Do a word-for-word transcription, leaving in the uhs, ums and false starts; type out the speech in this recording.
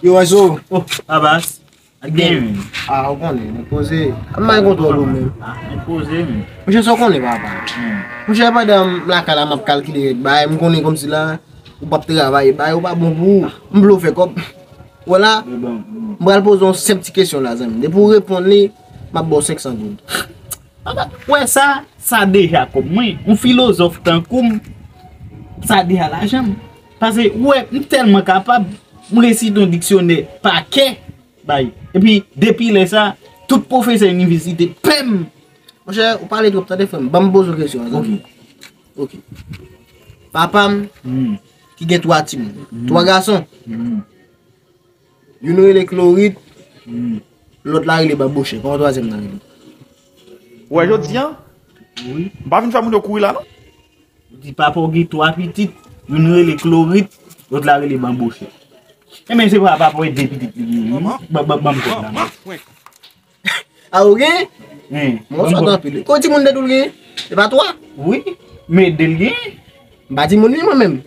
Yo, Wèzo. Oh, Babas. Ak gen men. Ah, ou konnen, nèg poze. M pa gen kontwòl ou menm. Ah, men poze men. Monchè, sa w konnen, papa. Hmm. Monchè, pandan m lakay la, m ap kalkile bagay, m konnen kòmsi la, ou p ap travay, bagay ou pa bon pou ou. M vle w fè kòb. Wè la, Men bon. Hmm. m pral poze yon senp ti kesyon la, zanmi. Depi w reponn li, m ap ba w senk san goud. Papa, wè sa, sa deja kòb mwen. Yon filozòf tankou m, sa deja lajan m. Paske, wè, m tèlman kapab, m resite yon diksyonè pa kè, bay. Epi, depi lè sa, tout pwofesè inivèsite pè m. Monchè, ou pale twòp, tande frè m. Ban m poze w kesyon an, zanmi. Ok. Ok. Papa m, Hmm. ki gen twa timoun. Twa gason. Hmm. Youn rele Klorit, Hmm. lòt la rele Banbochè. Kòman twazyèm nan rele? Wè, jodi an, Wi. m pa vin fè moun yo kouri la, non. Ou di papa w gen twa pitit, youn rele Klorit, lòt la rele Banbochè. E men se pa papa w e de pitit li gen, wi. Ban, ban, ban m kòb la. A, ou gen? Hein, Mwen ban m sot kòb. Anpil. Ko timoun de tou l gen? E pa twa? Wi, men de l gen. M pa timoun li mwen menm.